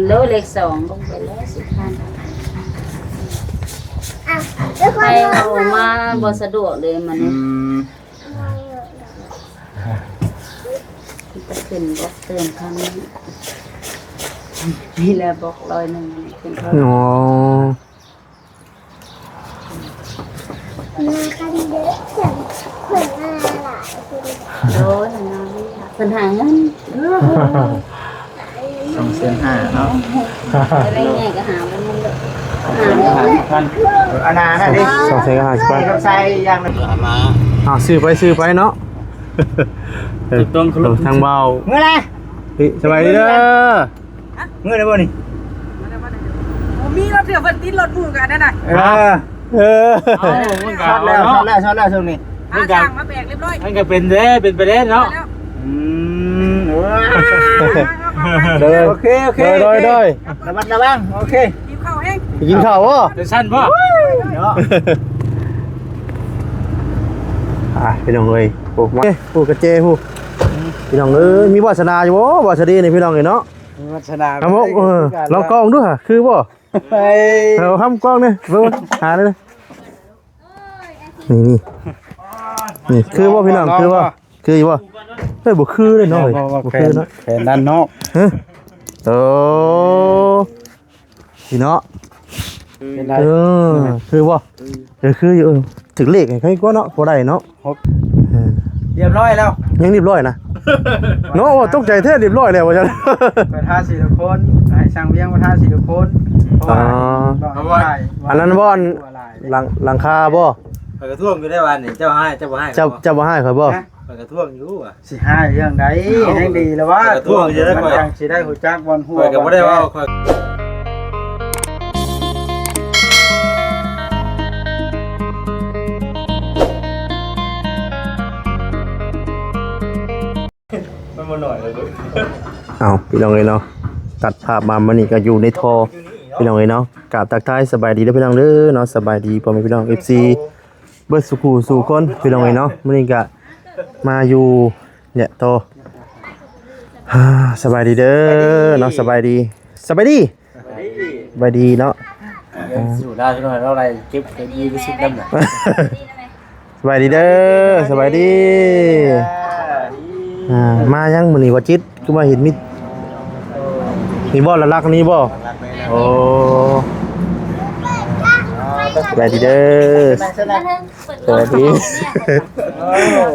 ໂລເລກສອງລົງໄປແລ້ວ ສິບພັນ ໄປເອົາມາບໍ່ສະດວກເດ້ມັນ ອືມ ໄປຂຶ້ນບອກເຕີມຄັ້ງນີ້ ມີແລ້ວບອກຮ້ອຍໜຶ່ງ ຂຶ້ນເທົ່າ ອໍ. ໂດຍ ເພິ່ນຫາເງິນ ສອງແສນຫ້າເນາະ ໄດ້ໃຫຍ່ກໍຫາເງິນເດ້ ສອງແສນຫ້າສິບພັນ ອັນນັ້ນນະເດ້ ສອງແສນຫ້າສິບພັນ ໃສ່ຢ່າງໜຶ່ງ ອ້າວ ຊື້ໄປ ຊື້ໄປເນາະ ຖືກຕ້ອງ ທາງເບົາ ເມື່ອໃດ ເອີຍ ສະບາຍດີເດີ. ເມື່ອໃດບໍ່ນີ້ ບໍ່ມີລົດເທື່ອ ເພິ່ນຕິດລົດໝູ່ກັນນັ້ນນະ ເອີ ເອີ ເອົາ ມັນກໍ ຊອດແລ້ວ ເນາະ ຊອດແລ້ວ ຊອດແລ້ວຊ່ວງນີ້ ພາຊ່າງມາແບກຮຽບຮ້ອຍ ມັນກໍເປັນເດ້ ເປັນໄປເດ້ເນາະ ອືມ ໂອເຄ ໂອເຄ ໂດຍ ໂດຍ ໂດຍ ລະມັດລະວັງ ໂອເຄ ຫິວເຂົ້າແຮງ ໄປກິນເຂົ້າບໍ່ ຈັ່ງຊັ້ນບໍ່ ເນາະ ອ່າ ພີ່ນ້ອງເອີຍ ໂອ້ ມາ ຜູ້ກະເຈຜູ້ ພີ່ນ້ອງເອີຍ ມີວາສະໜາຢູ່ບໍ່ ວາສະດີນີ້ ພີ່ນ້ອງເອີຍເນາະ ມີວາສະໜາ ເອົາ ເອີ ລອງກ້ອງດູຫາ ຄືບໍ່ ເອີຍ ເອົາຄຳກ້ອງນີ້ ເບິ່ງ ຫາເລີຍ ນີ້ ນີ້ ນີ້ ຄືບໍ່ພີ່ນ້ອງ ຄືບໍ່ ຄືຢູ່ບໍ່ ເອີຍ ບໍ່ຄືເລີຍເນາະ ບໍ່ ບໍ່ ບໍ່ຄືເນາະ ແຂນດ້ານນອກ ຮະ ໂອ້ ນີ້ເນາະ ເປັນໄດ ເອີ ຄືບໍ່ ເອີ ຄືຢູ່ ເອີ ຖືກເລກໃຫ້ໃຄກວ່າເນາະ ບໍ່ໄດ້ເນາະ ຫົກ ເອີ ຮຽບຮ້ອຍແລ້ວ ຍັງຮຽບຮ້ອຍນະ ເນາະ ໂອ້ ຕົກໃຈແທ້ ຮຽບຮ້ອຍແລ້ວວ່າຊັ້ນ ໄປທາສີທຸກຄົນ ໃຫ້ຊ່າງວຽງໄປທາສີທຸກຄົນ ເພາະວ່າ ອໍ ອັນນັ້ນບໍ່ ອັນ ຫຼັງ ຫຼັງຄາບໍ່ ຂ້ອຍກະທ້ວງຢູ່ໄດ໋ວ່ານີ້ ເຈົ້າຮ້າຍ ເຈົ້າບໍ່ຮ້າຍ ເຈົ້າ ເຈົ້າບໍ່ຮ້າຍຂ້ອຍບໍ່ ຂ້ອຍກະທ້ວງຢູ່ວ່າ ຊິຮ້າຍເລື່ອງໃດ ເອົ້າ ແຮ່ງດີແລ້ວວ່າ ຂ້ອຍກະທ້ວງຢູ່ເດ້ ມັນຈັ່ງຊິໄດ້ຮູ້ຈັກບ່ອນຮົ່ວ ຂ້ອຍກໍບໍ່ໄດ້ເວົ້າ ບ່ອນແກ້ ຂ້ອຍ ມັນບໍ່ໜ້ອຍເລີຍ ເອົ້າ ພີ່ນ້ອງເອີຍເນາະ ຕັດພາບມາມື້ນີ້ກໍຢູ່ໃນທໍ່ ພີ່ນ້ອງເອີຍເນາະ ກາບທັກທາຍສະບາຍດີເດີພີ່ນ້ອງເດີເນາະ ສະບາຍດີພໍ່ແມ່ພີ່ນ້ອງ ເອັຟຊີ ເບິດສູ່ຄູ່ສູ່ຄົນ ພີ່ນ້ອງເອີຍເນາະ ມື້ນີ້ກະມາຢູ່ ເນຍໂຕ ສະບາຍດີເດີເນາະ ສະບາຍດີ ສະບາຍດີ ສະບາຍດີເນາະ ເອີ ສູ້ລາວຊະໜ້ອຍ ລາວໄດ້ເກັບເກັບດີໄປສຸດນຳນະ ສະບາຍດີເດີ ສະບາຍດີ ອ່າ ມາຍັງມື້ນີ້ບໍ່ຈິດ ຄືວ່າເຫັນມີ ນີ້ບໍ່ ຫຼັກໆນີ້ບໍ່ ໂອ້ ສະບາຍດີເດີ ສະບາຍດີ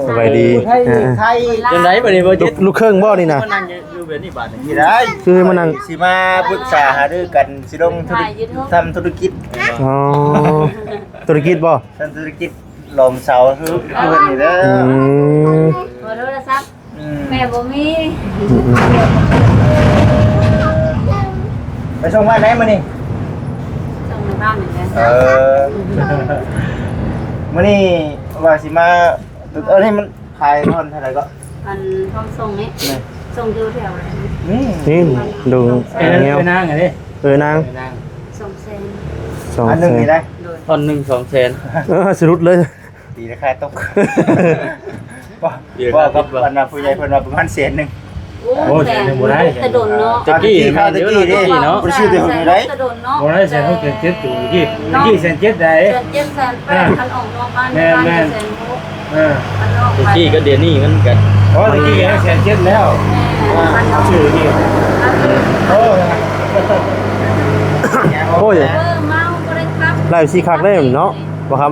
ສະບາຍດີ ໄທ ອ່າ ໄທ ຈັ່ງໃດບັດນີ້ບໍ່ຈິດ ລູກ ລູກເຄິ່ງບໍ່ນີ້ນະ ມານັ່ງຢູ່ ຢູ່ແບບນີ້ບາດນີ້ ຊິໄດ້ ຄືມານັ່ງ ຊິມາປຶກສາຫາລືກັນ ຊິລົງທຸລະກິດ ທຳທຸລະກິດ ອໍ ທຸລະກິດບໍ່ ທຳທຸລະກິດ ລອມເສົາຄື ຄືເພິ່ນນີ້ເດີ ອືມ ຂໍໂທລະສັບ ອືມ ແມ່ບໍ່ມີ ອືມໆ ໄປສົ່ງບ້ານໃດມື້ນີ້ ສົ່ງໃນບ້ານນີ້ແຫຼະ ເອີ ມື້ນີ້ວ່າຊິມາ ເອີ ນີ້ມັນຂາຍທ່ອນເທົ່າໃດກໍ ອັນ ພ້ອມສົ່ງນີ້ ນີ້ ສົ່ງຢູ່ແຖວໃດ ນີ້ ນີ້ ດົງ ເອີ ແນວ ເອີ ນາງອັນນີ້ ເອີ ນາງ ເອີ ນາງ ສອງແສນ ສອງແສນ ອັນໜຶ່ງນີ້ໄດ໋ ໂດຍ ທ່ອນໜຶ່ງ ສອງແສນ ເອີ ສະດຸດເລີຍ ຕີລາຄາຕົກ ເວົ້າກັບອັນນ່າຜູ້ໃຫຍ່ເພິ່ນວ່າປະມານແສນໜຶ່ງ ໂອ້ ໂອ້ ແສນໜຶ່ງບໍ່ໄດ້ ແຕ່ດົນເນາະ ແຕ່ກີ້ ຕະກີ້ ແມ່ນຢູ່ ແຕ່ກີ້ເດ້ ຕະກີ້ເນາະ ບໍ່ໄດ້ຊື້ແຕ່ໃດ ແຕ່ດົນເນາະ ບໍ່ໄດ້ແສນຫົກ ແສນເຈັດ ໂຕຕະກີ້ ເນາະ ຕະກີ້ແສນເຈັດໃດ ແສນເຈັດ ແສນແປດ ອ່າ ຄັນອອກນອກບ້ານ ແມ່ນໆ ແສນຫົກ ເອີ ຕະກີ້ກັບດຽວນີ້ມັນກະ ອໍ ຕະກີ້ກໍແສນເຈັດແລ້ວ ແມ່ນ ອ່າ ຄັນອອກ ຊື້ນີ້ ໂອ້ ໂອ້ຍ ເອີ ເມົາບໍ່ໄດ້ຂັບ ໄລ່ຊິຄັກໄດ້ເນາະ ບໍ່ຄຳ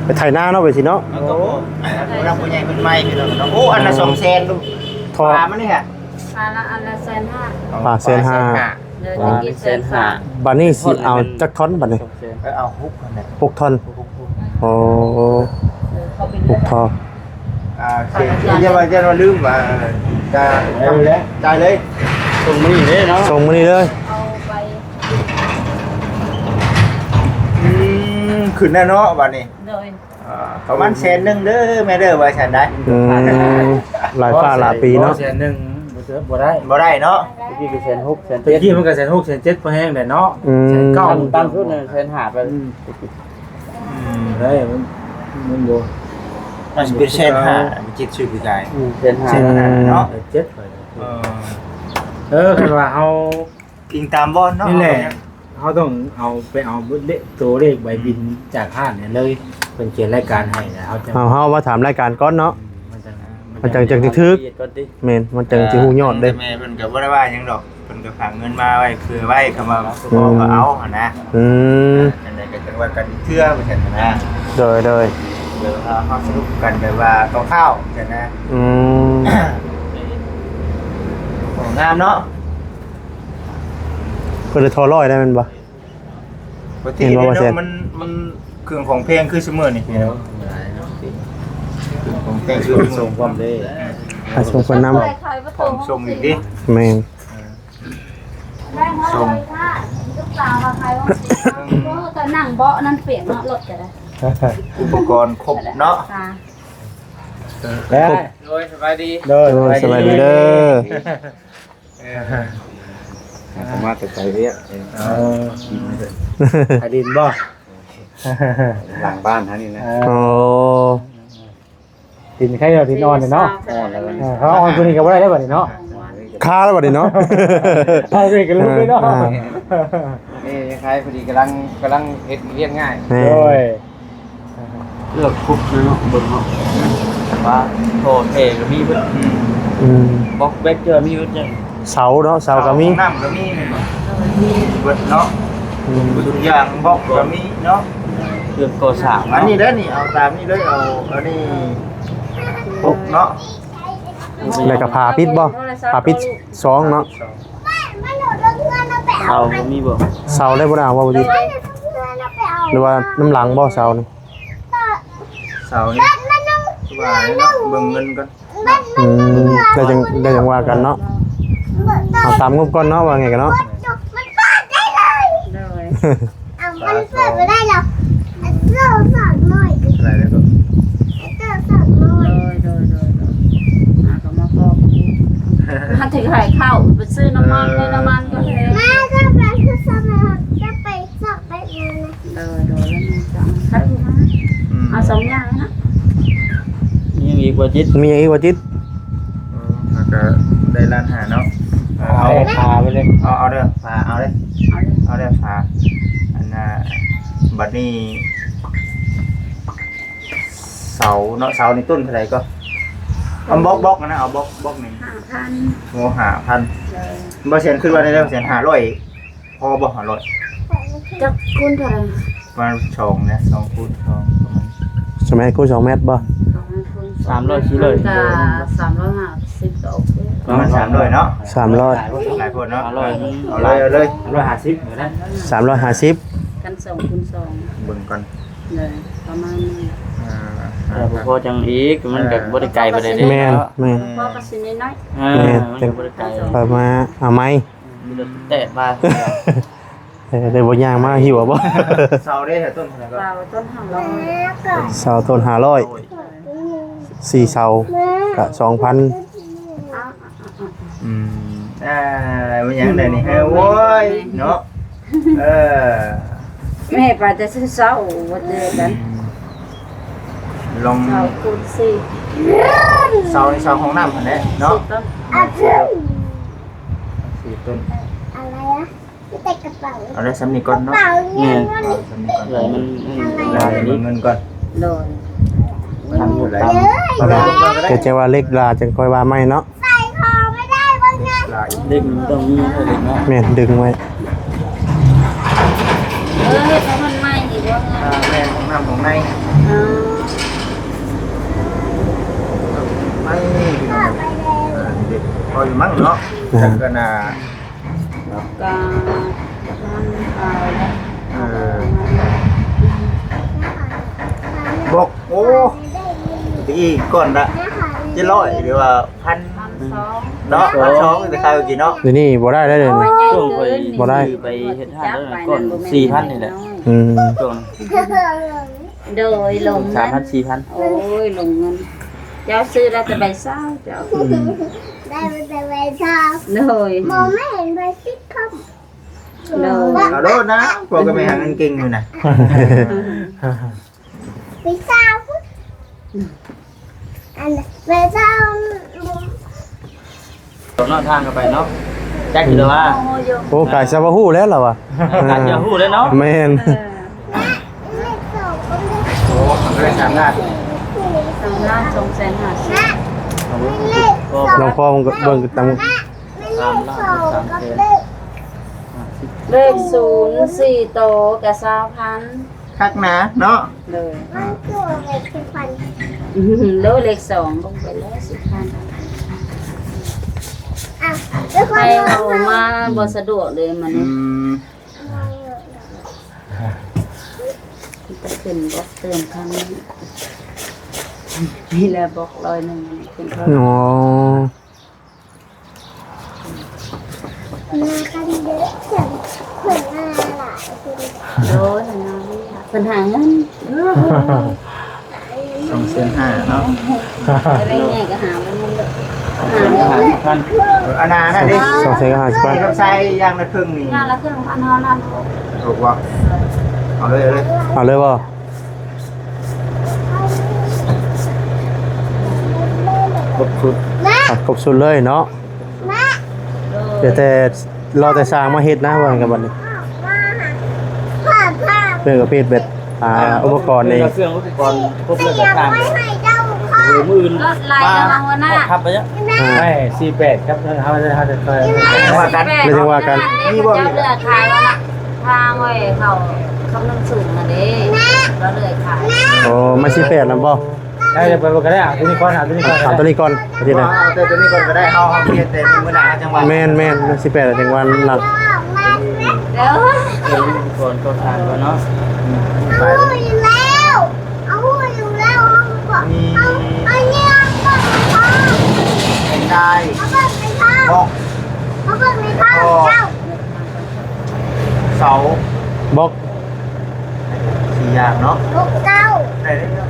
ໄປໄຖນາເນາະ ໄປຊິເນາະ ໂອ້ ຜູ້ຫຼັກຜູ້ໃຫຍ່ເພິ່ນໃໝ່ເນາະ ໂອ້ ອັນລະສອງແສນລູກ ທໍ່ ປາມັນນີ້ຫະ ປາລະອັນລະແສນຫ້າ ປາແສນຫ້າ ໂດຍ ຕະກີ້ແສນຫ້າ ບາດນີ້ຊິເອົາຈັກທ່ອນບາດນີ້ ເອີ ເອົາຫົກຫັ້ນແຫຼະ ຫົກທ່ອນ ຫົກ ຫົກ ໂອ້ ຫົກທໍ່ ອ່າ ໂອເຄ ຢ່າວ່າ ຢ່າວ່າລືມວ່າ ຈະ ຈ່າຍເລີຍ ສົ່ງມື້ນີ້ເດ້ເນາະ ສົ່ງມື້ນີ້ເລີຍ ເອົາໄປ ອືມ ຂຶ້ນແລ້ວເນາະບາດນີ້ ໂດຍ ອ່າ ປະມານແສນໜຶ່ງເດີແມ່ເດີ ວ່າຊັ້ນໄດ໋ ອືມ ຫຼາຍຟ້າຫຼາຍປີເນາະ ແສນໜຶ່ງບໍ່ໄດ້ ບໍ່ໄດ້ເນາະ ຕະກີ້ກໍແສນຫົກ ແສນເຈັດ ຕະກີ້ມັນກໍແສນຫົກ ແສນເຈັດ ພໍແຮງແຫຼະເນາະ ອືມ ແສນເກົ້າ ຕ່ຳສຸດແມ່ນແສນຫ້າໄປ ອືມ ອືມ ໄດ້ ມັນ ມັນບໍ່ ມັນຊິເປັນແສນຫ້າ ເຈັດ ຊື້ປີກາຍ ອືມ ແສນຫ້າ ແສນຫ້າເນາະ ເຈັດ ເອີ ເອີ ຄັນວ່າເຮົາ ອີງຕາມບ່ອນເນາະ ນີ້ແຫຼະ ເຮົາຕ້ອງເອົາໄປເອົາເລກ ໂຕເລກໃບບິນຈາກຮ້ານນີ້ເລີຍ ເພິ່ນຂຽນລາຍການໃຫ້ແລ້ວ ເຮົາຈະ ເຮົາ ເຮົາມາຖາມລາຍການກ່ອນເນາະ ອືມ ມັນຈັ່ງ ມັນຈັ່ງ ຈັ່ງຊິຖືກ ລາຍລະອຽດກ່ອນຕິ ແມ່ນ ມັນຈັ່ງຊິຮູ້ຍອດເດ້ ແຕ່ແມ່ເພິ່ນກໍບໍ່ໄດ້ວ່າຫຍັງດອກ ເພິ່ນກໍຝາກເງິນມາໄວ້ເພື່ອໄວ້ ຄຳວ່າ ອືມ ເຂົາກໍເອົາຫັ້ນນະ ອືມ ອ່າ ຈັ່ງໃດກໍຈັ່ງວ່າກັນເທື່ອວ່າຊັ້ນນະ ໂດຍ ໂດຍ ແບບວ່າເຮົາສະຫຼຸບກັນແບບວ່າຄ່າວໆ ຊັ້ນນະ ອືມ ໂອ້ ງາມເນາະ ເພິ່ນໄດ້ທໍ່ຮ້ອຍໄດ້ແມ່ນບໍ່? ປະເທດນີ້ເນາະ ມັນ ມັນເຄື່ອງຂອງແພງຄືຊຸມື້ນີ້ ເອີ ເຄື່ອງຂອງແພງຄືຊຸມື້ ສົ່ງພ້ອມເດ້ ອືມ ໃຫ້ສົ່ງເພິ່ນນຳ ພ້ອມສົ່ງອີກຕິ ແມ່ນ ເອີ ສົ່ງ ໂອ້ ຕອນນັ່ງເບາະນັ້ນປ່ຽນເນາະ ລົດກໍໄດ້ ອຸປະກອນຄົບເນາະ ເອີ ໂດຍ ສະບາຍດີ ໂດຍ ໂດຍ ສະບາຍດີເດີ. ເອີ ເຂົາມາແຕ່ໄກເດ້ ເອີ ໄປຫຼິ້ນບໍ່? ຫຼັງບ້ານເຮົານີ້ນະ ເອີ ໂອ້ ດິນໄຄເນາະ ດິນອ່ອນເນາະ ອ່ອນແລ້ວ ເອີ ເຂົາອ່ອນກວ່ານີ້ກໍບໍ່ໄດ້ແລ້ວບັດນີ້ເນາະ ຄາແລ້ວບັດນີ້ເນາະ ຄາແລ້ວກໍຫຼຸດເລີຍເນາະ ເອີ ນີ້ໄຄພໍດີກຳລັງ ກຳລັງເຮັດວຽກງ່າຍ ໂດຍ ເລືອກຄົບເລີຍເນາະ ເບິ່ງເນາະ ວ່າທໍ່ແທ້ກໍມີເບິດ ອືມ ອືມ ບລັອກແບັກເທື່ອມີເບິດ ເສົາເນາະ ເສົາກໍມີ ເສົາ ນ້ຳກໍມີແມ່ນບໍ່? ມີເບິດເນາະ ອືມ ທຸກຢ່າງ ບລັອກກໍມີເນາະ ເຄື່ອງກໍ່ສ້າງເນາະ ອັນນີ້ເດ້ນີ້ ເອົາຕາມນີ້ເລີຍ ເອົາອັນນີ້ ຫົກເນາະ ແລ້ວກໍຝາປິດບໍ່? ຝາປິດສອງເນາະ ເສົາມີບໍ່? ເສົາໄດ້ບໍ່ນະ ວ່າບໍ່ດີ ຫຼືວ່ານຳຫຼັງບໍ່ເສົານີ້? ເສົານີ້ ວ່າເນາະ ເບິ່ງເງິນກ່ອນ ອືມ ໄດ້ຈັ່ງ ໄດ້ຈັ່ງວ່າກັນເນາະ ເອົາຕາມງົບກ່ອນເນາະ ວ່າໄງກັນເນາະ ໂດຍ ເອົາ ມັນເປີດບໍ່ໄດ້ດອກ ເຈົ້າສາວນ້ອຍ ເຈົ້າສາວນ້ອຍ ໂດຍ ໂດຍ ໂດຍ ໂດຍ ຫາກໍມາຂອບ ມາຖືໃຫ້ເຂົ້າ ໄປຊື້ນ້ຳມັນ ເອີ ນ້ຳມັນກໍແພງ ມາ ຈະໄປຄືສະມາ ຈະໄປ ໂດຍ ໂດຍ ແລ້ວມັນຈັ່ງໃຫ້ມາ ອືມ ເອົາສອງຢ່າງນະ ມີຫຍັງອີກບໍ່ຈິດ? ມີຫຍັງອີກບໍ່ຈິດ? ເອີ ແລ້ວກໍໄດ້ລ້ານຫ້າເນາະ ເອີ ເອົາ ເອົາເດີ ເອົາ ເອົາເດີ ຝາ ເອົາເດີ ເອົາເດີ ເອົາເດີ ຝາ ອັນນ່າ ບັດນີ້ ເສົາເນາະ ເສົານີ້ຕົ້ນເທົ່າໃດກໍ? ເອົາບລັອກ ບລັອກຫັ້ນນະ ເອົາບລັອກ ບລັອກໜຶ່ງ ຫ້າພັນ ໂອ້ ຫ້າພັນ ໂດຍ ບໍ່ແສນ ຄິດວ່າໄດ້ແລ້ວແສນຫ້າຮ້ອຍ ພໍບໍ່ ຫ້າຮ້ອຍ ຈັກຄູນເທົ່າໃດ? ປະມານສອງນະ ສອງຄູນສອງ ປະມານ ສະໄໝຄູນສອງແມັດບໍ່? ສາມຮ້ອຍ ສີ່ຮ້ອຍ ກະສາມຮ້ອຍຫ້າສິບກໍໂອເຄ ປະມານສາມຮ້ອຍເນາະ ສາມຮ້ອຍ ຫຼາຍໂພດເນາະ ຫ້າຮ້ອຍ ເອົາເລີຍ ເອົາເລີຍ ສາມຮ້ອຍຫ້າສິບກໍໄດ້ ສາມຮ້ອຍຫ້າສິບ ກັນສອງຄູນສອງ ເບິ່ງກ່ອນ ເອີ ປະມານນັ້ນ ອ່າ ແຕ່ບໍ່ພໍຈັ່ງອີກ ມັນກໍບໍ່ໄດ້ໄກປານໃດເດ້ ແມ່ນ ເນາະ ແມ່ນ ພໍກໍຊິນ້ອຍໆ ເອີ ແມ່ນ ມັນກໍບໍ່ໄດ້ໄກ ຄ່ອຍມາເອົາໃໝ່ ມີລົດແຕະມາ ເອີ ໄດ້ບໍ່ ຍ່າງມາຫິ້ວບໍ່? ເສົາເດ້ ຕົ້ນເທົ່າໃດກໍ? ເສົາຕົ້ນຫ້າຮ້ອຍ ເສົາຕົ້ນຫ້າຮ້ອຍ ໂດຍ ສີ່ເສົາກະສອງພັນ ອືມ ອ່າ ແມ່ນຫຍັງແດ່ນີ້ ເຮີ ໂອ້ຍ ເນາະ ເອີ ແມ່ໄປແຕ່ເຊົ້າ ບໍ່ເຈີກັນ ອືມ ລອງ ເສົາຄູນສີ່ ເສົາ ເສົາຫ້ອງນ້ຳຫັ້ນແຫຼະເນາະ ສີ່ຕົ້ນ ສີ່ຕົ້ນ ອະໄລອະ? ເອົາໄດ້ສ່ຳນີ້ກ່ອນເນາະ ກະເປົາເງິນ ແມ່ນ ເອົາສ່ຳນີ້ກ່ອນ ເພື່ອໃຫ້ມັນ ມັນ ເອົາເງິນກ່ອນ ໂດຍ ທາງລູກຕາມ ເອີຍ ແຕ່ຈະວ່າເຫຼັກຫຼ້າຈັ່ງຄ່ອຍວ່າໃໝ່ເນາະ ໃສ່ຂອງໄປໄດ້ບໍ່ໄງ ເຫຼັກມັນຕ້ອງມີເນາະ ເຫຼັກເນາະ ແມ່ນ ດຶງໄວ້ ເອີ ເຮັດໃຫ້ມັນໃໝ່ອີກບໍ່ ອ່າ ແມ່ນ ຫ້ອງນ້ຳຫ້ອງໃນ ເອີ ໃໝ່ ພີ່ນ້ອງ ອ່າ ເດັກພໍຢູ່ມັ້ງເນາະ ອ່າ ຈັກກັນນະ ກະມັນເອົາແລ້ວ ເອີ ບລັອກ ໂອ້ ຕະກີ້ກ່ອນລະເຈັດຮ້ອຍ ຫຼືວ່າພັນ ພັນສອງ ເນາະ ພັນສອງ ແຕ່ຂາຍເມື່ອກີ້ເນາະ ດຽວນີ້ບໍ່ໄດ້ແລ້ວ ດຽວນີ້ ຊ່ວງຂ້ອຍ ບໍ່ໄດ້ ຊື້ໄປເຮັດຮ້ານແລ້ວກ່ອນ ສີ່ພັນນີ້ແຫຼະ ອືມ ຊ່ວງ ໂດຍ ລົງເງິນ ສາມພັນ ສີ່ພັນ ໂອ້ຍ ລົງເງິນ ເຈົ້າຊື້ໄດ້ແຕ່ໃບຊາວ ເຈົ້າ ອືມ ໄດ້ແຕ່ໃບຊາວ ໂດຍ ມອງໄມ່ເຫັນໃບສິບພັນ ໂດຍ ເອົາໂລດນະ ພວກກໍໄປຫາເງິນເກັ່ງຢູ່ນະ ໃບຊາວ ອັນໃບຊາວ ເນາະ ທາງກໍໄປເນາະ ຈັກຢູ່ແລ້ວວ່າ ໂອ້ ກາຍຊະວ່າຮູ້ແລ້ວລະວ່າ ກາຍຈະຮູ້ແລ້ວເນາະ ແມ່ນ ເອີ ໂອ້ ມັນກໍໄດ້ສາມລ້ານ ສາມລ້ານສອງແສນຫ້າສິບ ນ້ອງພໍ່ມັນກໍເບິ່ງຕາມ ສາມລ້ານສາມແສນ ເລກສູນສີ່ໂຕກະຊາວພັນ ຄັກໜາເນາະ ໂດຍ ມັນຄືເລກສິບພັນ ໂດຍ ເລກສອງລົງໄປເລີຍສິບພັນ ອ່ະ ໄປເອົາມາບໍ່ສະດວກເລີຍມື້ນີ້ ອືມ ໄປຂຶ້ນບລັອກເຕີມຄັ້ງນີ້ ມີແລ້ວບລັອກຮ້ອຍໜຶ່ງ ຂຶ້ນເທົ່າ ອໍ ມາກັນເດີ ເພິ່ນມາຫຼາຍຄົນ ໂດຍ ມາເພິ່ນຫາເງິນ ສອງແສນຫ້າເນາະ ໄດ້ແມ່ກໍຫາເງິນເດີ ສອງແສນຫ້າພັນ ອັນນັ້ນເດ້ ສອງແສນຫ້າສິບພັນ ກັບໃຊ້ຢ່າງລະເຄິ່ງນີ້ ຢ່າງລະເຄິ່ງພັນເທົ່ານັ້ນ ຖືກບໍ່ ເອົາເລີຍ ເອົາເລີຍ ເອົາເລີຍບໍ່? ຄົບຊຸດ ອ່ະ ຄົບຊຸດເລີຍເນາະ ເຫຼືອແຕ່ ລໍແຕ່ຊ່າງມາເຮັດນະ ວ່າກັນບັດນີ້ ເຄື່ອງປະເພດແບບ ອ່າ ອຸປະກອນນີ້ ເຄື່ອງອຸປະກອນຄົບແລ້ວກໍຊ່າງ ມື້ອື່ນ ລົດຫຼາຍແລ້ວວ່າຫົວໜ້າ ຂັບໄປ ອ່າ ໄດ້ສີ່ແປດ ຄັບ ເຮົາ ເຮົາຈະຄ່ອຍ ວ່າກັນ ແມ່ນ ຈັ່ງວ່າກັນ ເຂົາເຈົ້າເລືອກຂາຍວ່າ ທາງໄວ້ເຂົາຄຳນຳສູງຫັ້ນເດ້ ກໍເລີຍຂາຍ ໂອ້ ມາສີ່ແປດນຳບໍ່? ໄດ້ ໄປບໍ່ກໍໄດ້ ເອົາຕົວນີ້ກ່ອນ ເອົາຕົວນີ້ກ່ອນ ເອົາຕົວນີ້ກ່ອນ ເອົາແຕ່ຕົວນີ້ກ່ອນກໍໄດ້ ເຮົາ ເຮົາເຮັດແຕ່ມື້ໜ້າເຮົາຈັ່ງວ່າ ແມ່ນໆ ມາສີ່ແປດ ຈັ່ງວ່າຫຼັກ ເດີ ເອົາຕົວນີ້ກ່ອນ ກໍທາງກ່ອນເນາະ ອືມ ໄປ ເອົາຢູ່ແລ້ວ ເອົາຢູ່ແລ້ວ ເອົາ ນີ້ ເອົາ ເອົານີ້ກ່ອນ ເອົາໄດ້ ເອົາເບິ່ງໃນທ້ອງ ເອົາ ເອົາເບິ່ງໃນທ້ອງເຈົ້າ ເສົາ ບລັອກ ສີ່ຢ່າງເນາະ ບລັອກເກົ້າ ໄດ້ເດ້ເນາະ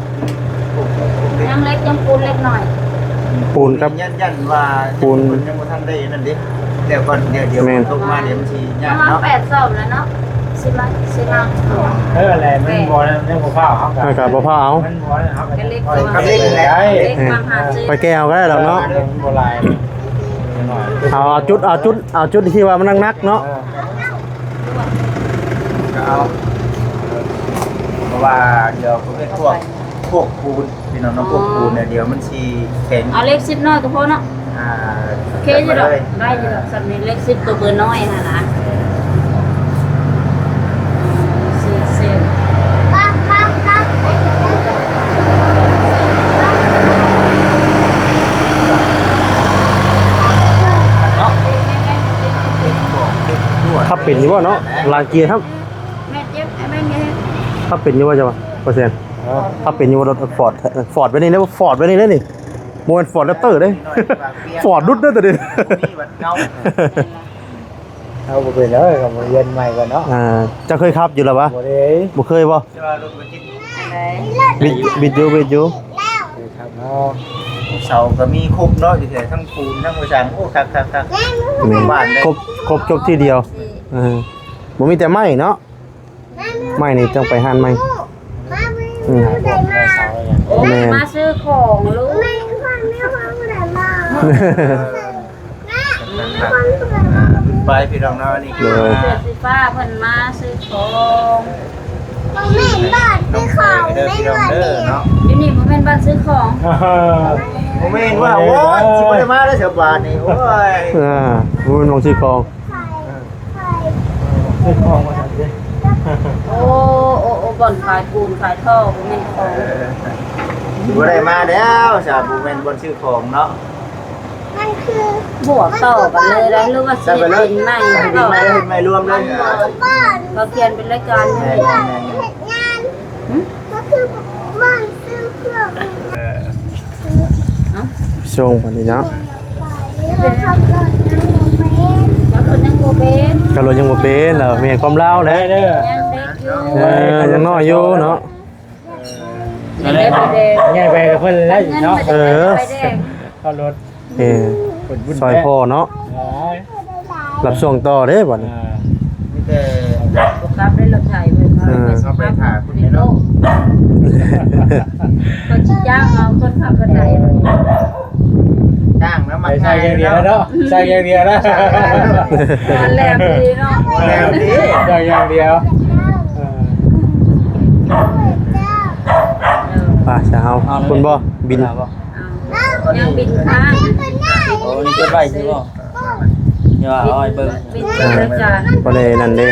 ຍັງເລັກ ຍັງປູນເລັກໜ້ອຍ ປູນກັບ ຢ້ານ ຢ້ານວ່າ ປູນ ຍັງບໍ່ທັນໄດ້ນັ້ນເດ້ ແລ້ວກ່ອນ ດຽວ ດຽວ ແມ່ນ ຕົກມາ ດຽວມັນຊິຍາກເນາະ ປະມານແປດສອບແລ້ວເນາະ ຊິມາ ຊິມາ ເອີ ແຫຼະ ມັນບໍ່ ຍັງບໍ່ຟ້າວ ເຮົາກໍ ເຮົາກໍບໍ່ຟ້າວເອົາ ມັນບໍ່ ເຮົາກໍ ກໍເລັກ ກໍເລັກແຫຼະ ເລັກ ເອີ ມາຫາຊື້ ໄປແກ້ເອົາກໍໄດ້ດອກເນາະ ເອີ ມັນບໍ່ຫຼາຍ ເອົາ ເອົາຈຸດ ເອົາຈຸດ ເອົາຈຸດທີ່ວ່າມັນໜັກໆເນາະ ເອີ ກໍເອົາ ເພາະວ່າດຽວເຂົາເຮັດພວກ ພວກປູນ ພີ່ນ້ອງເນາະ ພວກປູນນະ ດຽວມັນຊິແຂງ ເອົາເລັກສິບນ້ອຍກໍພໍເນາະ ອ່າ ໂອເຄຢູ່ດອກ ໄດ້ຢູ່ດອກ ສ່ຳນີ້ເລັກສິບໂຕເບີນ້ອຍຫັ້ນນະ ສີ່ເສັ້ນ ຂັບເປັນຢູ່ບໍ່ເນາະ ຫຼາຍເກຍຄັບ ແມ່ນເຈັບ ໄອ້ແມ່ນເຮັດ ຂັບເປັນຢູ່ບໍ່ເຈົ້າວ່າ ບໍ່ແຊນ ເອີ ຂັບເປັນຢູ່ບໍ່ ລົດຟອດ ຟອດແບບນີ້ເດ້ ຟອດແບບນີ້ເດ້ນີ້ ບໍ່ແມ່ນຟອດແຣັບເຕີເດ້ ຟອດດຸດເດ້ໂຕນີ້ ເຮົາບໍ່ເປັນເດີ ກໍມາຮຽນໃໝ່ກ່ອນເນາະ ອ່າ ເຈົ້າເຄີຍຂັບຢູ່ແລ້ວວະ ບໍ່ໄດ້ ບໍ່ເຄີຍບໍ່ ແຕ່ວ່າລົດບໍ່ຈິດ ບິດ ບິດຢູ່ ບິດຢູ່ ເຄີຍຂັບເນາະ ເສົາກໍມີຄົບເນາະ ຢູ່ແຖວທັງປູນທັງວ່າຊັ້ນ ໂອ້ ຄັກໆໆ ແມ່ນ ບ້ານເດ້ ຄົບ ຄົບຈົບທີ່ດຽວ ເອີ ບໍ່ມີແຕ່ໄມ້ເນາະ ໄມ້ນີ້ຕ້ອງໄປຮ້ານໃໝ່ ອືມ ໂອ້ຍ ແມ່ນ ມາຊື້ຂອງລູກ ໄປພີ່ນ້ອງເນາະ ນີ້ຄື ໂດຍ ເສື້ອສີຟ້າເພິ່ນມາຊື້ຂອງ ບໍ່ແມ່ນບ້ານຊື້ຂອງ ເດີພີ່ນ້ອງເດີເນາະ ຢູ່ນີ້ບໍ່ແມ່ນບ້ານຊື້ຂອງ ບໍ່ແມ່ນວ່າ ໂອ້ຍ ຊິບໍ່ໄດ້ມາແລ້ວແຖວບ້ານນີ້ ໂອ້ຍ ອ່າ ບໍ່ແມ່ນໝ່ອງຊື້ຂອງ ເອີ ຊື້ຂອງວ່າຊັ້ນເດ້ ໂອ້ ໂອ້ ໂອ້ ບ່ອນຂາຍປູນຂາຍທໍ່ບໍ່ແມ່ນຂອງ ເອີ ບໍ່ໄດ້ມາແລ້ວຊະ ບໍ່ແມ່ນບ່ອນຊື້ຂອງເນາະ ມັນຄືບວກຕໍ່ກັນເລີຍໄດ໋ ຫຼືວ່າຊິເຮັດດິນໃໝ່ ດິນໃໝ່ ເຮັດໃໝ່ລວມເລີຍ ເຂົາຂຽນເປັນລາຍການ ແມ່ນ ເຮັດງານ ຫຶ? ກໍຄືບ້ານຊື້ເຄື່ອງ ເອີ ສົ່ງບັດນີ້ເນາະ ຂັບລົດຍັງບໍ່ເປັນ ແລ້ວແມ່ນຄວາມລາວແຫຼະ ຍັງເດັກຢູ່ ເອີ ຍັງນ້ອຍຢູ່ເນາະ ຍັງໄດ້ໃບແດງ ໃຫຍ່ໄປກັບເພິ່ນແລ້ວເນາະ ເອີ ໃບແດງ ເອົາລົດ ເອີ ຊ່ອຍພໍ່ເນາະ ເອີ ຮັບຊ່ວງຕໍ່ເດ້ບັດນີ້ ອ່າ ມີແຕ່ ບໍ່ກັບໄດ້ລົດໄຖເພິ່ນວ່າ ເອີ ເອົາໄປຖ້າພຸ້ນເນາະ ເພິ່ນຊິຈ້າງເອົາຄົນຂັບລົດໄຖ ຈ້າງນຳ ໄປໃສ່ຢ່າງດຽວເນາະ ໃສ່ຢ່າງດຽວນະ ແຫຼມດີເນາະ ແຫຼມດີ ໃສ່ຢ່າງດຽວ ເອີ ໄປຊະເຮົາ ເອົາ ພຸ້ນບໍ່ ບິນ ເອົາ ຍັງບິນຄ້າງ ໂອ້ ນີ້ເກັບໄວ້ຊິບໍ່ ຢ່າເອົາໃຫ້ເບິ່ງ ບິນ ອ່າ ເດີຈ້າ ບໍ່ໄດ້ນັ້ນເດ້. ໂ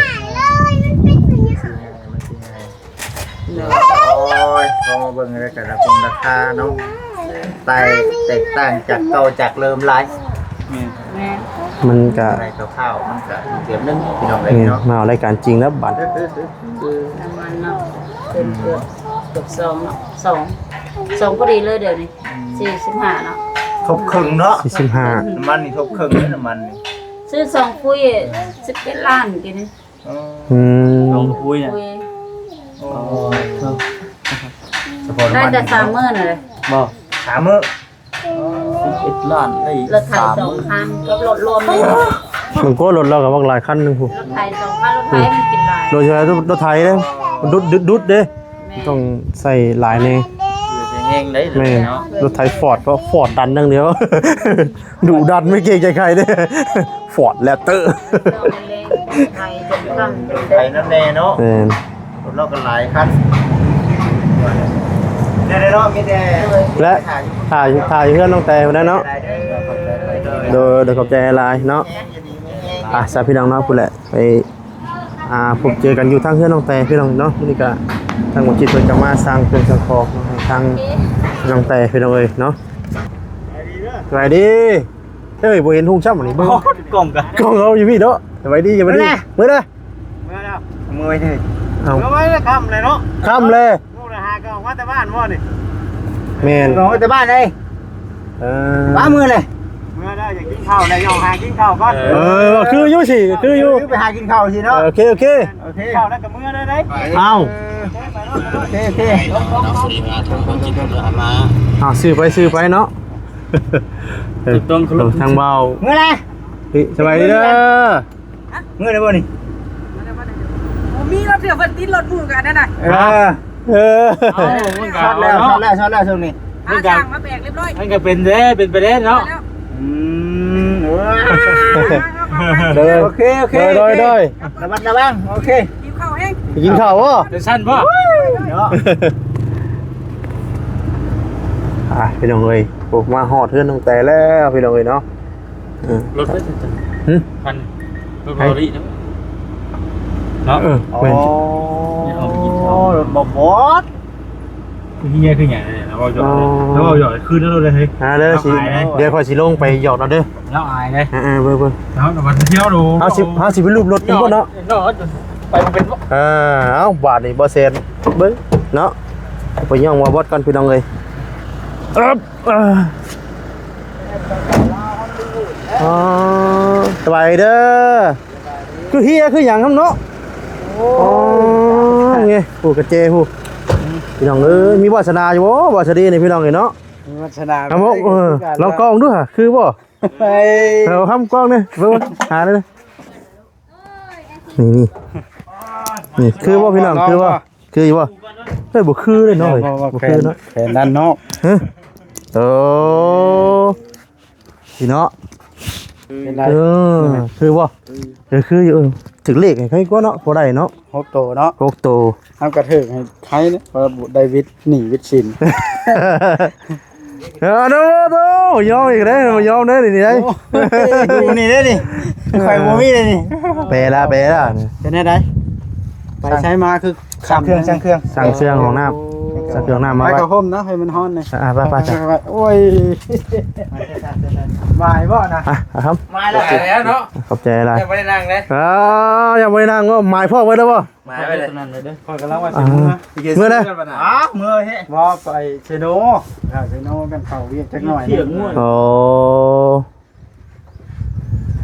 ອ້ຍ ພໍມາເບິ່ງແລ້ວກໍລາຄາເນາະ ແຕກ ແຕກຕ່າງຈາກເກົ່າຈາກເດີມຫຼາຍ ແມ່ນ ແມ່ນ ມັນກະ ໄດ້ຄ່າວໆ ມັນກະເກືອບໜຶ່ງ ພີ່ນ້ອງເອີຍເນາະ ມາເອົາລາຍການຈິງແລ້ວບັດ ເອີ ເອີ ເອີ ປະມານເນາະ ເກືອບ ເກືອບ ເກືອບສອງເນາະ ສອງ ສອງພໍດີເລີຍດຽວນີ້ ອືມ ສີ່ສິບຫ້າເນາະ ທົບເຄິ່ງເນາະ ສີ່ສິບຫ້າ ນ້ຳມັນນີ້ທົບເຄິ່ງເດ້ ນ້ຳມັນນີ້ ຊື້ສອງປຸ້ຍ ສິບເຈັດລ້ານກີ້ນີ້ ອໍ ອືມ ສອງປຸ້ຍນະ ປຸ້ຍ ໂອ້ ສະເພາະນ້ຳມັນ ໄດ້ແຕ່ສາມມື້ນະເລີຍ ບໍ່ ສາມມື້ ສິບເອັດລ້ານໄດ້ ລົດໄຖສອງຄັນກັບລົດລວມນີ້ ມັນກໍລົດລາວກໍບັກຫຼາຍຄັນໜຶ່ງພຸ້ນ ລົດໄຖສອງຄັນ ລົດໄຖມັນກິນຫຼາຍ ລົດໄຖ ລົດໄຖເດ້ ດຸດ ດຸດ ດຸດເດ້ ແມ່ນ ຕ້ອງໃຊ້ຫຼາຍແດ່ ໃຊ້ແຮງໄດ໋ ແມ່ນ ເນາະ ລົດໄຖຟອດ ເພາະຟອດດັນຢ່າງດຽວ ດຸດັນ ບໍ່ເກງໃຈໃຜເດ້ ຟອດແຣັບເຕີ ໄປນຳແດ່ເນາະ ແມ່ນ ລົດລາວກໍຫຼາຍຄັນ ແນ່ເນາະ ມີແຕ່ ແລະ ຖ້າຢູ່ ຖ້າຢູ່ເຮືອນນ້ອງແຕພຸ້ນແຫຼະເນາະ ໂດຍ ໂດຍ ຂອບໃຈຫຼາຍເນາະ ອ່ະ ຊະພີ່ນ້ອງເນາະ ພຸ້ນແຫຼະ ໄປ ອ່າ ພົບເຈີກັນຢູ່ທາງເຮືອນນ້ອງແຕພີ່ນ້ອງເນາະ ມື້ນີ້ກະທາງໝໍຈິດເພິ່ນກະມາສັ່ງເຄື່ອງສັ່ງຂອງໃຫ້ທາງນ້ອງແຕພີ່ນ້ອງເອີຍເນາະ ສະບາຍດີ ເອີຍ ບໍ່ເຫັນຮຸ່ງຊ້ຳນີ້ ເບິ່ງ ໂອ້ ກ້ອງກະ ກ້ອງເຮົາຢູ່ພີ້ເນາະ ສະບາຍດີ ສະບາຍດີ ເມື່ອໃດ ເມື່ອໃດ ເມື່ອໃດ ເອົ້າ ເມື່ອໄວ້ແລ້ວ ຄ່ຳແລ້ວເນາະ ຄ່ຳແລ້ວ ລູກນະຫາກໍອອກມາແຕ່ບ້ານບໍ່ນີ້ ແມ່ນ ອອກມາແຕ່ບ້ານເດ້ ເອີ ວ່າເມື່ອແລ້ວ ເມື່ອແລ້ວ ຢາກກິນເຂົ້າແລ້ວ ຍ່ອງຫາກິນເຂົ້າກ່ອນ ເອີ ວ່າຄືຢູ່ຊິ ຄືຢູ່ ຄືໄປຫາກິນເຂົ້າຊິເນາະ ເອີ ໂອເຄ ໂອເຄ ກິນເຂົ້າແລ້ວກໍເມື່ອເລີຍເດ້ ເອົ້າ ໂອເຄ ໂອເຄ ເອົາ ຊື້ໄປ ຊື້ໄປເນາະ ເອີ ທາງເບົາ ເມື່ອໃດ ເອີ ສະບາຍດີເດີ ເມື່ອໃດບໍ່ນີ້ ບໍ່ມີລົດເທື່ອ ເພິ່ນຕິດລົດໝູ່ກັນນັ້ນນະ ເອີ ເອີ ເອົາ ມັນກໍ ຊັດແລ້ວ ຊັດແລ້ວ ຊັດແລ້ວຊ່ວງນີ້ ຫາຊ່າງມາແບກຮຽບຮ້ອຍ ມັນກໍເປັນເດ້ ເປັນໄປເດ້ເນາະ ອືມ ໂອເຄ ໂອເຄ ໂດຍ ໂດຍ ໂດຍ ລະມັດລະວັງ ໂອເຄ ຫິວເຂົ້າແຮງ ໄປກິນເຂົ້າບໍ່ ຈັ່ງຊັ້ນບໍ່ ເນາະ ອ່ະ ພີ່ນ້ອງເອີຍ ໂອ້ ມາຮອດເຮືອນນ້ອງແຕແລ້ວ ພີ່ນ້ອງເອີຍເນາະ ເອີ ລົດໄປຊັ້ນ ຫຶ ຄັນ ລົດ ໃຜ? ເບົາລີເນາະ ເນາະ ເອີ ແມ່ນ ອໍ ລົດບໍ່ບອດ ເຮີຍ ຄືຫຍັງເນຍ ລາວເວົ້າຢອກເລີຍ ອໍ ລາວເວົ້າຢອກຄືນັ້ນໂລດເລີຍ ເຮີຍ ອ່າ ເດີ ຊິ ເຮົາອາຍເດ້ ດຽວຂ້ອຍຊິລົງໄປຢອກລາວເດີ ລາວອາຍເດ້ ເອີ ເບິ່ງ ເບິ່ງ ເຮົາ ເຮົາຊິໄປລູບລົດກັນບໍ່ເນາະ ເນາະ ໄປບໍ່ເປັນບໍ່ ອ່າ ເອົ້າ ບາດນີ້ບໍ່ແຊນ ເບິ່ງເນາະ ໄປຍ່ອງວ່າບອດກ່ອນ ພີ່ນ້ອງເອີຍ ເອີບ ອໍ ສະບາຍດີເດີ ຄືເຮຍຄືຫຍັງນຳເນາະ ໂອ້ຍ ອໍ ນີ້ ໂອ້ ກະແຈ ໂອ້ ພີ່ນ້ອງເອີຍ ມີວາສະໜາຢູ່ບໍ່ ວາສະດີນີ້ ພີ່ນ້ອງເອີຍເນາະ ມີວາສະໜາ ເອົາບໍ່ ເອີ ລອງກ້ອງດູຫາ ຄືບໍ່ ເອີ ເອົາຄຳກ້ອງນີ້ ເບິ່ງ ຫາເລີຍ ນີ້ ນີ້ ນີ້ ຄືບໍ່ ພີ່ນ້ອງ ຄືບໍ່ ຄືຢູ່ບໍ່ ເອີ ບໍ່ຄືເລີຍເນາະ ບໍ່ ບໍ່ ບໍ່ຄືເນາະ ແຂນດ້ານນອກ ຮະ ໂອ້ ນີ້ເນາະ ເປັນໄດ ເອີ ຄືບໍ່ ເອີ ຄືຢູ່ ເອີ ຖືກເລກໃຫ້ໃຄກວ່າເນາະ ພໍໄດ້ເນາະ ຫົກໂຕເນາະ ຫົກໂຕ ເຮົາກໍຖືກໃຫ້ໃຄເນາະ ເພາະໄດ້ວິດໜີ້ວິດສິນ ເອີ ໂດ ໂດ ບໍ່ຍອມອີກເດ້ ບໍ່ຍອມເດ້ ນີ້ໄດ ໂອ້ຍ ນີ້ເດ້ນີ້ ຂ້ອຍບໍ່ມີເດ້ນີ້ ແປລະ ແປລະ ເປັນແນວໃດ ໄປໃສມາຄື ສ້າງເຄື່ອງ ສ້າງເຄື່ອງ ສ້າງເຄື່ອງຫ້ອງນ້ຳ ສ້າງເຄື່ອງນ້ຳມາໄວ້ ໄປເຂົ້າຮົ່ມນະ ໃຫ້ມັນຮ້ອນແດ່ ອ່າ ໄປ ໄປ ໄປ ໂອ້ຍ ມາອີກບໍ່ນະ ອ່ະ ອ່ະ ມາແລ້ວ ໄປແລ້ວເນາະ ຂອບໃຈຫຼາຍ ຍັງບໍ່ໄດ້ນັ່ງເດ້ ອ່າ ຍັງບໍ່ໄດ້ນັ່ງ ໝາຍພ້ອມໄວ້ແລ້ວບໍ່ ໝາຍໄວ້ເລີຍ ຕົວນັ້ນເລີຍເດີ ຂ້ອຍກຳລັງວ່າຊິເມືອ ອ່າ ເມືອເດ້ ອ່າ ເມືອເຮ ບໍ່ ໄປເຊໂນ ຖ້າເຊໂນກັນເຂົ້າວຽກຈັກໜ້ອຍ ໂອ້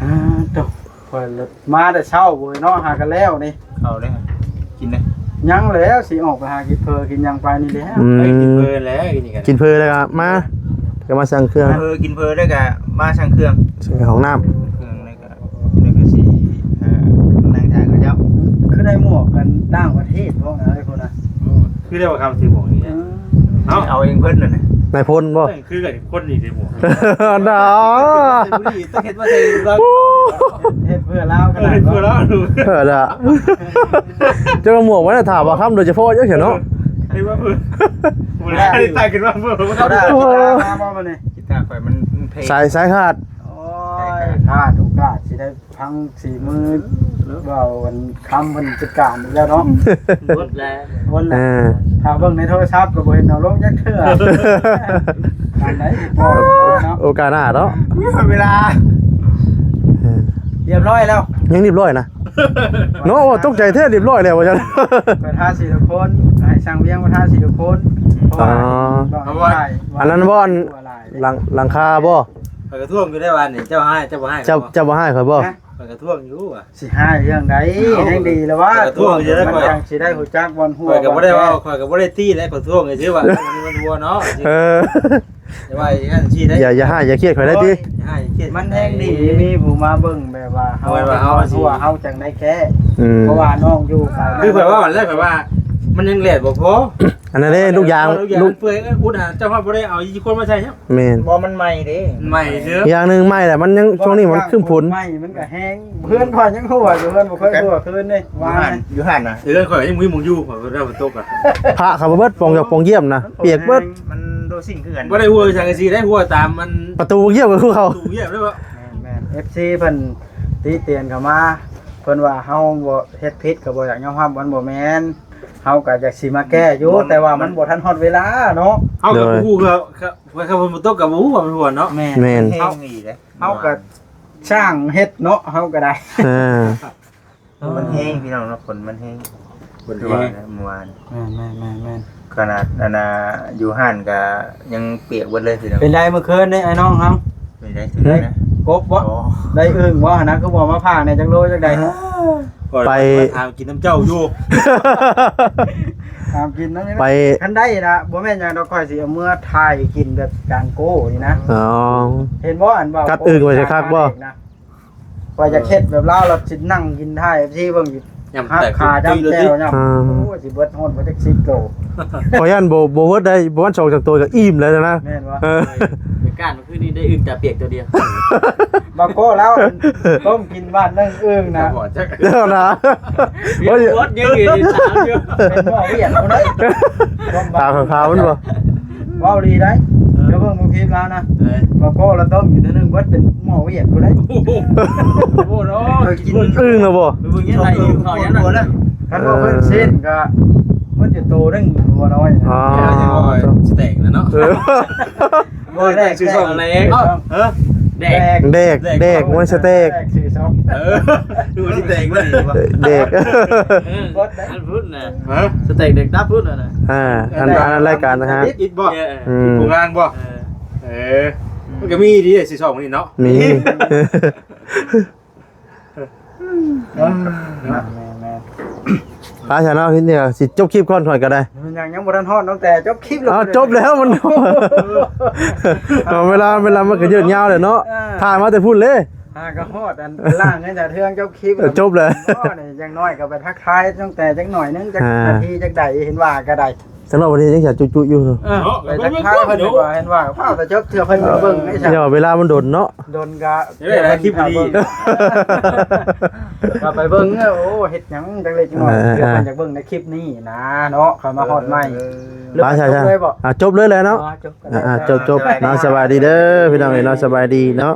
ອ່າ ໂຕ ຂ້ອຍມາແຕ່ເຊົ້າເວີຍເນາະ ຫາກະແລ້ວນີ້ ເຂົ້າເດ້ ກິນເດ້ ຍັງແລ້ວ ຊິອອກໄປຫາກິນເຝີກິນຫຍັງໄປນີ້ແຫຼະ ອືມ ໄປກິນເຝີແລ້ວ ກິນນີ້ກັນ ກິນເຝີແລ້ວກະມາ ກະມາສັ່ງເຄື່ອງ ເຝີ ກິນເຝີແລ້ວກະມາສັ່ງເຄື່ອງ ສັ່ງຫ້ອງນ້ຳ ເຄື່ອງແລ້ວກະ ແລ້ວກະຊິ ອ່າ ນັ່ງຖ້າເຂົາເຈົ້າ ຄືໄດ້ໝວກກັນຕ່າງປະເທດບໍ່ນະ ໄອ້ພຸ້ນນະ ຄືໄດ້ວ່າຄຳຊື່ໝວກນີ້ ເອີ ເອົາ ເອົາເອງເພິ່ນນັ້ນນະ ນາຍພົນບໍ່? ເອີ ຄືກັນ ຄົນນີ້ເດ້ໝວກ ດາ ເຮັດມາໃສ່ລາວ ເຮັດເພື່ອລາວຂະໜາດ ເຮັດເພື່ອລາວ ເອີ ດາ ເຈົ້າໝວກໄວ້ຖາມວ່າຄຳໂດຍສະເພາະຈັ່ງຊີ້ເນາະ ເຮັດມາເພື່ອ ບໍ່ໄດ້ ໄດ້ຂຶ້ນມາເພື່ອ ເອົາໄດ້ ໂອ້ ກິນຕາມາບໍ່ມື້ນີ້ ກິນຕາຂ້ອຍມັນ ມັນເພ ສາຍ ສາຍຂາດ ໂອ້ຍ ຂາດໂອກາດຊິໄດ້ ທັງສີມືເວົ້າອັນຄຳເພິ່ນຈັດການອີກແລ້ວເນາະ ໝົດແລ້ວ ໝົດແລ້ວ ເອີ ຖ້າເບິ່ງໃນໂທລະສັບກໍບໍ່ເຫັນເອົາລົງຈັກເທື່ອ ອັນໃດບໍ່ເນາະ ໂອກາດໜ້າເນາະ ເວລາ ເອີ ຮຽບຮ້ອຍແລ້ວ ຍັງຮຽບຮ້ອຍນະ ເນາະ ໂອ້ ຕົກໃຈແທ້ ຮຽບຮ້ອຍແລ້ວວ່າຊັ້ນ ປະທານສີທຸກຄົນ ໃຫ້ຊ່າງວຽງປະທານສີທຸກຄົນ ເພາະວ່າ ອໍ ອັນນັ້ນບໍ່ ອັນ ຫຼັງ ຫຼັງຄາບໍ່? ຂ້ອຍກໍທວງຢູ່ໄດ໋ວ່ານີ້ ເຈົ້າໃຫ້ ເຈົ້າບໍ່ໃຫ້ ເຈົ້າ ເຈົ້າບໍ່ໃຫ້ຂ້ອຍບໍ່? ຂ້ອຍກໍທວງຢູ່ວ່າ ຊິໃຫ້ເລື່ອງໃດ ເອົ້າ ແຮ່ງດີແລ້ວວ່າ ຂ້ອຍກໍທວງຢູ່ໄດ໋ ມັນຈັ່ງຊິໄດ້ຮູ້ຈັກບ່ອນຮົ່ວ ຂ້ອຍກໍບໍ່ໄດ້ເວົ້າ ບ່ອນແກ້ ຂ້ອຍກໍບໍ່ໄດ້ຕີໄດ໋ ຂ້ອຍທວງຊື່ໆວ່າ ມັນຮົ່ວເນາະ ເອີ ແຕ່ວ່າຢ່າງນັ້ນຊີ້ໄດ໋ ຢ່າ ຢ່າຮ້າຍ ຢ່າຄຽດຂ້ອຍໄດ້ຕິ ໂອ້ຍ ຢ່າຮ້າຍ ຢ່າຄຽດ ມັນແຮ່ງດີ ມີຜູ້ມາເບິ່ງແບບວ່າເຮົາ ເຮົາຈັ່ງໄດ້ແກ້ ອືມ ເພາະວ່ານ້ອງຢູ່ໄກ ຄືຂ້ອຍເວົ້າແລ້ວ ຂ້ອຍວ່າ ມັນຍັງແຫຼດບໍ່ພໍ ອັນນັ້ນເດ້ ລູກຢາງ ລູກຢາງເປື່ອຍ ອຸດຫາ ເຈົ້າພາບບໍ່ໄດ້ເອົາອີກຄົນມາໃສ່ ແມ່ນ ບໍ່ ມັນໃໝ່ເດ້ ໃໝ່ເດີ ອີກຢ່າງໜຶ່ງໃໝ່ແຫຼະ ມັນຍັງ ຊ່ວງນີ້ມັນຄຶ້ມຝົນ ໃໝ່ມັນກໍແຮງ ເຮືອນຂ້ອຍຍັງຮົ່ວຢູ່ ເຮືອນບໍ່ເຄີຍຮົ່ວຄືນນີ້ ວ່າຢູ່ຫັ້ນນະ ເຮືອນຂ້ອຍຍັງມີໝົງຢູ່ ຂ້ອຍກໍໄດ້ຝົນຕົກອະ ພະເຂົ້າມາເບິດ ປ່ອງຢອກປ່ອງຢ້ຽມນະ ປຽກເບິດ ມັນໂດຊິງຄືກັນ ບໍ່ໄດ້ຮົ່ວສັງກະສີໄດ້ ຮົ່ວຕາມມັນ ປະຕູປ່ອງຢ້ຽມກໍຄືເຂົາ ປະຕູປ່ອງຢ້ຽມເດ້ບໍ່ ແມ່ນໆ ເອັຟຊີເພິ່ນຕິຕຽນເຂົ້າມາ ເພິ່ນວ່າເຮົາບໍ່ເຮັດຜິດກໍບໍ່ຢາກຍອມຮັບ ມັນບໍ່ແມ່ນ ເຮົາກໍຢາກຊິມາແກ້ຢູ່ ແຕ່ວ່າມັນບໍ່ທັນຮອດເວລາເນາະ ເຮົາກໍບໍ່ຮູ້ ເຂົາ ເຂົາ ເຂົາຝົນຕົກກໍບໍ່ຮູ້ວ່າມັນຮົ່ວເນາະ ແມ່ນ ແມ່ນ ເຮົາ ເຮົາກໍຊ່າງເຮັດເນາະ ເຮົາກໍໄດ້ ເອີ ມັນແຮງພີ່ນ້ອງເນາະ ຝົນມັນແຮງ ຝົນແຮງ ເມື່ອວານ ແມ່ນໆໆໆ ຂະໜາດອັນນ່າ ຢູ່ຮ້ານກໍຍັງປຽກເບິດເລີຍພີ່ນ້ອງ ເປັນໃດມື້ຄືນນີ້ ອ້າຍນ້ອງເຮົາ ເປັນໃດ ຮຶ ກບບໍ່ ອໍ ໄດ້ອຶ່ງບໍ່ຫັ້ນນະ ຄືບໍ່ມາຝາກແດ່ ຈັກໂລຈັກໃດ ໄປ ໄປຖາມກິນນຳເຈົ້າຢູ່ ຖາມກິນນຳ ໄປ ຄັນໄດ້ນະ ບໍ່ແມ່ນຫຍັງດອກ ຂ້ອຍຊິເອົາເມືອຖ່າຍກິນແບບຈານໂກ້ນີ້ນະ ອໍ ເຫັນບໍ່ ອັນວ່າ ກັດອຶ່ງໄວ້ຄັກໆບໍ່ ຂ້ອຍຢາກເຮັດແບບລາວ ລະຊິນັ່ງກິນຖ່າຍເອັຟຊີເບິ່ງຢູ່ ຍຳ ຮັບ ແຕກ ຂາ ຈ້ຳແຈ່ວ ຍຳ ອ່າ ໂອ້ຍ ຊິເບິດຮອດບໍ່ຈັກສິບໂຕ ຂ້ອຍຢ້ານບໍ່ ບໍ່ເບິດໄດ້ ປະມານສອງສາມໂຕກໍອີ່ມແລ້ວນະ ແມ່ນບໍ່ ເອີ ການມື້ຄືນນີ້ໄດ້ອຶ່ງຕາປຽກໂຕດຽວ ບາໂກ້ແລ້ວ ຕົ້ມກິນບາດໜຶ່ງອຶ່ງນະ ເຈົ້ານະ ໂອ້ຍ ເປັນໝໍວຽກພຸ້ນເດ້ ຕາຂາວໆມັນບໍ່ ເວົ້າອີ່ຫຼີໄດ໋ ເອີ ເຈົ້າເບິ່ງບໍ່ຄລິບລາວນະ ເອີ ບາໂກ້ລະຕົ້ມກິນເທື່ອໜຶ່ງເບິດເປັນໝໍວຽກພຸ້ນເດ້ ໂອ້ໂຫ ໂອ້ໂຫ ກິນອຶ່ງນະບໍ່ ໄປເບິ່ງຍັງໄດ້ຢູ່ເຂົາຍັງນະ ຄັນວ່າເພິ່ນຊີ້ນກໍເບິດຢູ່ໂຕໜຶ່ງບໍ່ນ້ອຍນະ ອໍ ສະເຕັກນະເນາະ ເອີ ບໍ່ແດກ ຊື່ຊ່ອງ ເອີ ແດກ ແດກ ແດກ ບໍ່ແມ່ນສະເຕັກ ຊື່ຊ່ອງ ເອີ ຄືວ່າຊິແຕກເລີຍ ແດກ ເອີ ອັນພຸ້ນນະ ຮະ ສະເຕັກແດກຕັບພຸ້ນນະ ອ່າ ອັນ ອັນນັ້ນລາຍການນະຮະ ອິດບໍ່ ເອີ ອືມ ໂຄງງານບໍ່ ເອີ ເອີ ມັນກໍມີດີ ຊື່ຊ່ອງນີ້ເນາະ ມີ ແມ່ນໆ ໄປຊະເນາະ ທີນີ້ຊິຈົບຄລິບກ່ອນຂ້ອຍກໍໄດ້ ມັນຍັງ ຍັງບໍ່ທັນຮອດ ຕັ້ງແຕ່ຈົບຄລິບແລ້ວ ອ້າວ ຈົບແລ້ວມັນ ເວລາ ເວລາມັນກໍຍືດຍາວແຫຼະເນາະ ເອີ ຖ່າຍມາແຕ່ພຸ້ນເລີຍ ຫາກໍຮອດອັນລ້າງໃຫ້ຈາກເທື່ອງຈົບຄລິບ ເອີ ຈົບແລ້ວ ອໍ ນີ້ຢ່າງໜ້ອຍກໍໄປທັກທາຍຕັ້ງແຕ່ຈັກໜ້ອຍໜຶ່ງ ຈັກ ອ່າ ນາທີຈັກໃດ ເຫັນວ່າກໍໄດ້ ສຳລັບວັນນີ້ຍັງຈະຈຸໆຢູ່ ເອີ ເນາະ ໄປທັກທາຍເພິ່ນດີກວ່າ ເຫັນວ່າພາວແຕ່ຈົບເທື່ອເພິ່ນເບິ່ງໄດ້ ເອີ ເວລາມັນດົນເນາະ ດົນກະ ເອີ ໄດ້ຄລິບດີ ກະໄປເບິ່ງ ໂອ້ ເຮັດຫຍັງຈັກເລັກນ້ອຍ ເອີ ເພື່ອເພິ່ນຢາກເບິ່ງໃນຄລິບນີ້ນະເນາະ ເຂົາມາຮອດໃໝ່ ເອີ ຫຼືວ່າຈົບເລີຍບໍ່ ອ່າ ຈົບເລີຍແຫຼະເນາະ ອໍ ຈົບກໍໄດ້ ອ່າ ຈົບໆເນາະ ສະບາຍດີເດີ ພີ່ນ້ອງເອີຍເນາະ ສະບາຍດີເນາະ.